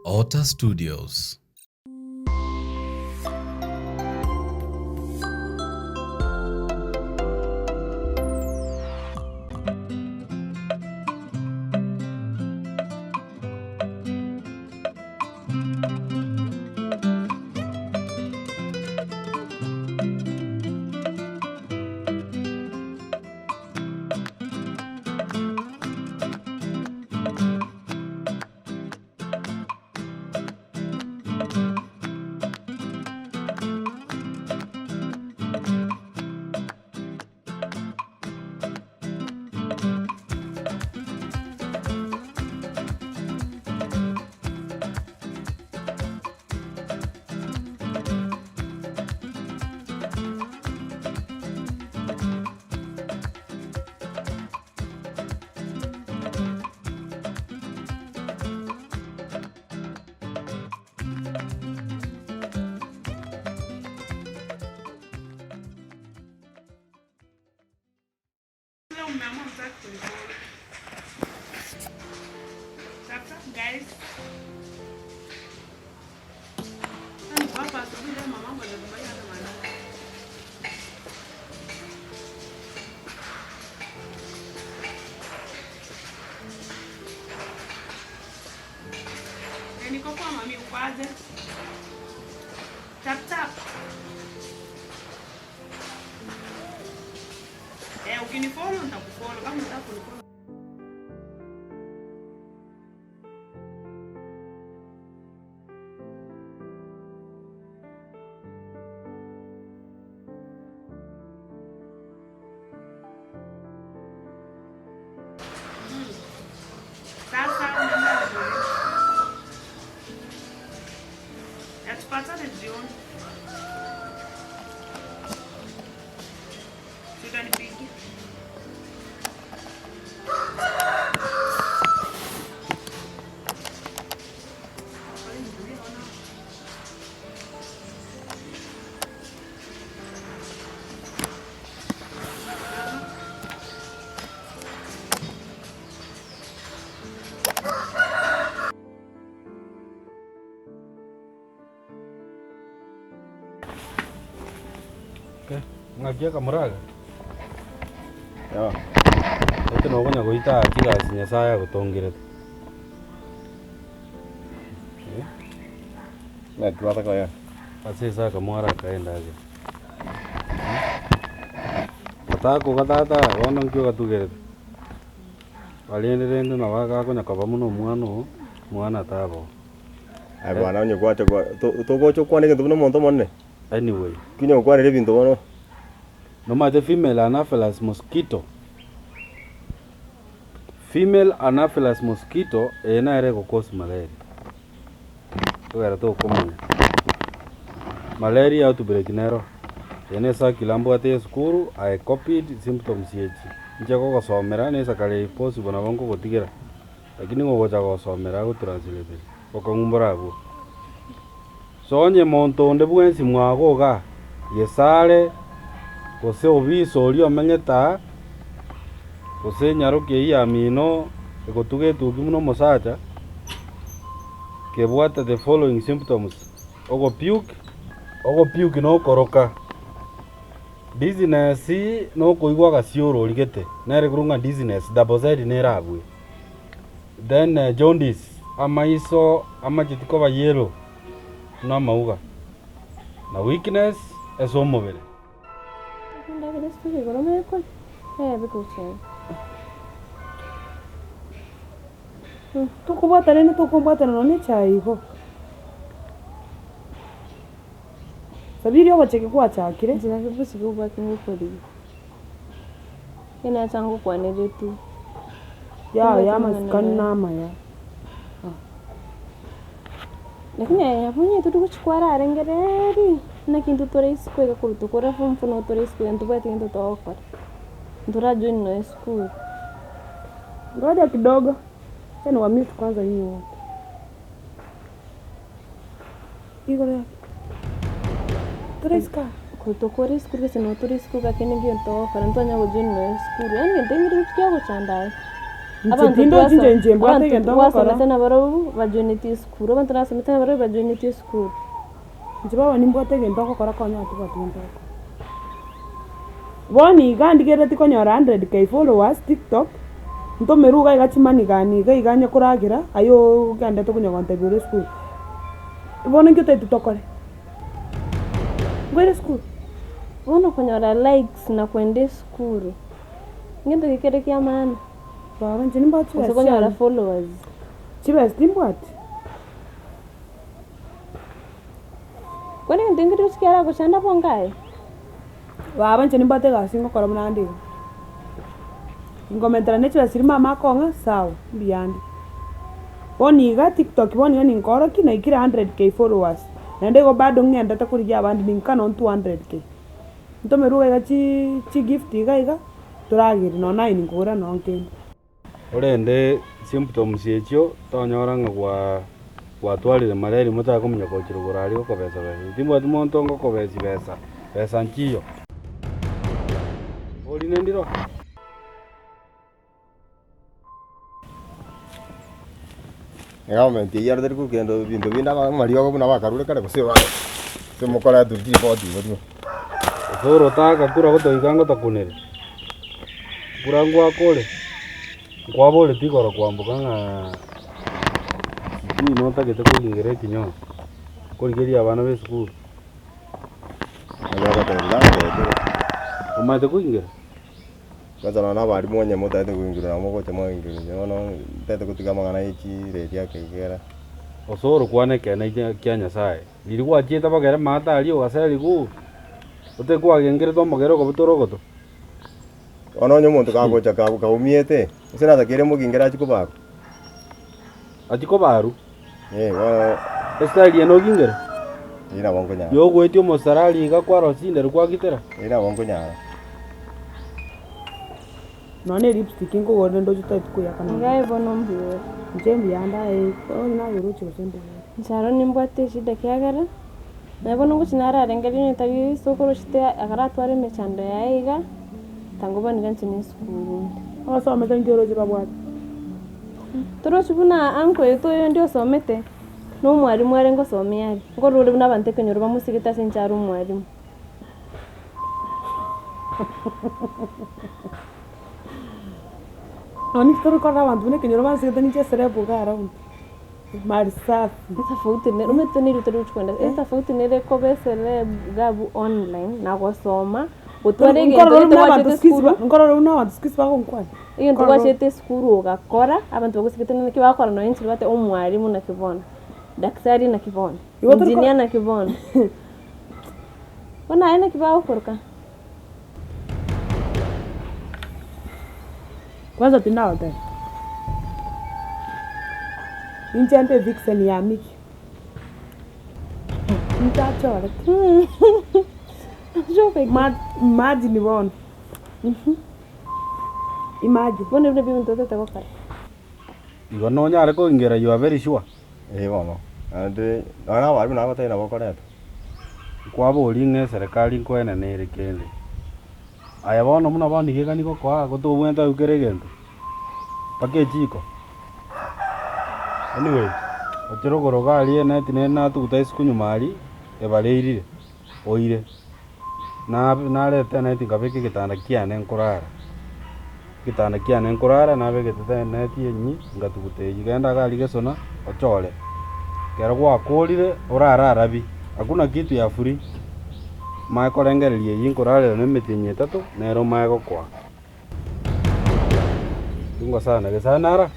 Otter Studios. Leo mmeamua mtaki kunifollow. Tap tap guys. Niko hapa asubuhi leo mamangu hajakubalia hata maneno. Eh, niko poa mami, uko aje? Tap tap. Eh, ukinifollow nitakufollow. Kama unataka kunifollow Sasa ya tupatane jioni. Tutanipigia. Ng'aki akamura aka? Gete nokonya goita aa chigasi Nyasaye agotongerete. Naki gwataka Ase ase akamwara akaenda ase. Otakoga tata bono nki ogatugerete? Barende rende nabo agakonya koba buna omwana oo, mwana taba oo. Aye bwana onye gwacha gwa to togocha okwane egento buna omonto omonene? Anyway. Ki onye gokwanera ebinto bono? Nomanyete female anopheles mosquito? Female anopheles mosquito eye nere ego cause malaria. Togera tokomanya. Malaria outbreak nero. Eye ne circular mbwate ya esukuru, I copied symptoms echi. Inche gogosomera nesakare if possible nabo nkogotigera. Lakini ngogocha gosomera agotranslateria. Bokong'u mboro abwo. So onye monto onde bwensi mwago igaa, gesare, gose obisi oria omenyete aa, gose enyaroki eyio yamino egotuga etuki buna omosacha, kebwate the following symptoms, ogopuke, ogopuke na okoroka, dizziness na okoigwa agasiorori gete, nere korwa ng'a dizziness, double z nere abwo. Then jaundice, amaiso amacheti koba yellow buna amauga, na weakness ase omobere. Endagera ase tore igoro mekore, ebe gochia. Tokobwatana rende tokombwatana nonya nechae igo. Sabiri ogocheke gwachakire. Inche naki bosike obwate ngokorigia. Enacha ngokwanere tu. Yaya amasikani namaya. Lakini aye abwo onye tori gochia kwararengereria, naki intwe tore isiko iga korwa tokore form four nabo tore isiko iga ntobwati gento togokora, ntorajoin nonya esukuru. Ngoja kidogo, acha ni wa mute kwanza nyinyi wote. Igoro yake. Tore isiko aa. Korwa tokore esukuru gose nabo tore isiko iga kende gento togokora ntwanya gojoin nonya esukuru, yaani gento ekio kiagochanda aye. Inche Abanto tindochi twaso inche inche mbwate abanto egento ngokora. twasomete nabarobwo bajoineti esukuru, abanto nasomete nabarobwo bajoineti esukuru. Inche bono nimbwate egento ngokora konya tibwati gento ngokora. Bono iga ndigerereti konyora 100K followers tiktok, ntomerwe iga iga chimanigani iga iga onye koragera, aye ogendete konya gontebia ore esukuru. Bono inki otagete tokore? Nkoire esukuru? Bono konyora likes na kwenda esukuru, ngento ki kere kia maana? Baba inche nimbwate Gose chibesa konyora chiane. followers. Chibesa timbwati. Kwani egento nkeri gochi kiara gochanda bongo aye? Baba inche nimbwate egasi ngokora buna ande iga. Nkomentera ne chibesa chiria mama akong'a sawa, mbuyande. Bono iga tiktok bono iga ninkorokia naikire 100K followers, naende igo bado ng'endete korigia abande ninka nonye 200K. Ntomerwe iga iga chi chigift iga iga, toragere nonye naye ninkogora nonye kende. Korende symptoms echio tonyora ng'a gwa gwatwarire malaria mochake kominyoka gochia rogoro aria gokobesa besa. Timbwati monto ngokobesi besa, besa nchiyo. Orine ndiro. Egovernment eyio ere teri kogenda ebinto binde aba amariogo buna bakarure kare gose gose mokoretwa chiripoti igo rimo. Osoro otaka kura gotoika ngotokunere, kura ngwakore, nkwaboreti igoro kwamboka ng'a sijui notagete kogingera ekinyoro, korigeria abana ba esukuru. Onye ogotebia nagotebirie. Omanyete kogingera? Kwanza nonya na abalimu onye motagete koingirwa nabo mogocha mwaingirwa inche bono ntagete gotiga amang'ana ya chiredi ake ekere. Osoro kwane ekeene kia Nyasaye, riria gwachiete bogere maate aria ogaserigwa, ote kwagengerete omogere okobutora ogoto. Bono onye omonto kagocha kaumiete, gose natakeire mogingere achie kobarwa. Achie kobarwa? Eh, bono. Esitari eye nogingere? Eyio nabo nkonyara. Yogoetia omosarari iga kwarosia chindero kwagitera? Eyio nabo nkonyara. Nonya ne lipstick nkogorire ndoche totagete koyaka nonya. Iga bono mbuya ore. Inche mbuya nde aye onye naye oroche gose mbuya ore. Inche aro nimbwate eshida ekiagera, naye bono ngochia nararengereria onye tari sokoro ochete akaratware emechando yaye iga, tango bono iga inche ne esukuru inde. Abasomete inki oroche babwate? Torochi buna uncle oito oyonde osomete, na omwalimu arenge gosomia are, nkorora ore buna abanto ekenyoro bamosigete ase inche are omwalimu. Nonya intwe tori korora abanto buna ekenyoro bansigete ninche eserebu iga around, mali safi. Etofauti nere omanyete neri otori gochi kogenda, etofauti nere koba eceleb iga abwo online na gosoma, gotwara egento Nkorora gete buna abanto gwachete siku hizi esukuru. nkorora buna abanto siku hizi bagonkwania. Egento gwachete esukuru ogakora, abanto bagosigete naki bagokora nonya inche nimbwate omwalimu naki bono, daktari naki bono, Igo tori ko- engineer naki bono. Bono aye naki bagokoroka? Kwanza tindagoteba, inche mbe vixen ya Micky, inche achorete, imagine bono, imagine. Bono ebio nabio ebinto otagete gokora. Igo nonyare koingera you are very sure. Eh bono, naende nonya na abalimu nabo batari nabo okoreta. Nkwaboria ng'a eserekari nkoenana ere kende. Aye bono buna bono iga egani gokoa gotobwenerete agwo kera egento, mpaka echiko. Anyway, ochire okoroga aria eneti nere natuguta isiko nyuma aria, ebareirire, oire. Nabe nareta eneti nkabeka egetanda kiane nkorara, egetanda kiane nkorara nabegete eneti enyia ngatuguta eywo, genda iga aria gesona ochore. Ekero gwakorire orare arabi, hakuna kitu ya free, omanye korengereria eywo nkorarera na emetienyi etato nere omanye gokoa. Chunga sana, gesa nara.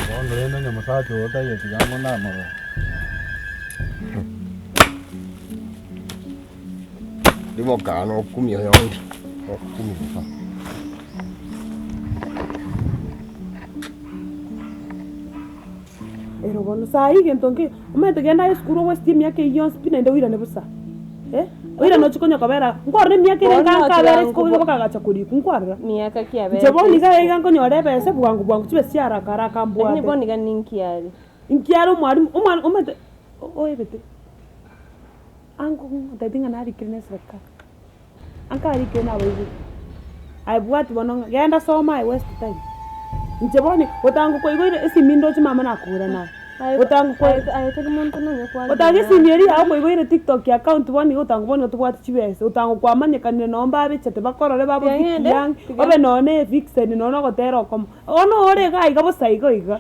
Bono rende onye omosacha oyo taiyo tiga ang'o namorore. Rimoka nokumia oyondi, nokumia bosa. Ero bono saa hii gento nki, omanyete genda aye esukuru obwesiti emiaka eyio yonsi pi naende oirane bosa, eh, oirane ochie konya kobera, nkwarora emiaka ere Bono nka nkabera tiga isiko nkobo- bakagacha korikwa nkwarora. Miaka ki Inche aberete bono iga isiko? iga nkonyora ebesa bwango bwango chibesa chia haraka haraka Lakini mbwate. bono iga ninki are? Inki are omwalimu, omwalimu omanyete oebete, ango ng'o otaeti ng'a narikire na eserekari. Anka arikire na abaibori. Aye bwati bono ng'a genda soma aye waste time. Inche bono otanga koigoire esimi ndoche mama nakogora naye. Otanga ko Aye tari monto nonya kwagenda. Otanga esimi eria yago koigoire tiktok account bono iga otanga bono tobwati chibesa, otanga kwamanyekanire nonye mbabichete bakorore Tiga babofikie ng'ende, ang'e, tiga. obe nonye na evixen nonye na ogotera okomo. Bono ore iga iga bosa igo iga,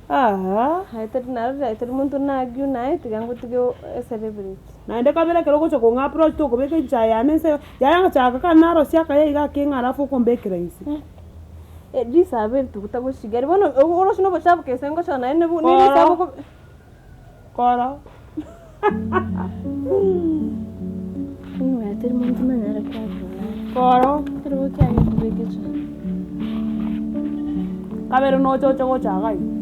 aaha. Aye tari narorire aye tari monto na argue naye tiga ngotige o celebrate. Naende kabere ekero ogocha kong'a approach tokobeka enchaya yane inse iga, yaya ngochaka kare narosia akaya iga akeng'a alafu okombekera inse. Risaaba eri togotagoshiga bono oroche na obochafu kese ngochora naende ne risaaba Koro, koro. Anyway tari monto nanyare koarigwa naye. Koro. Ekero gokianya kobeka echae. Kabere noche oche gocha iga iga.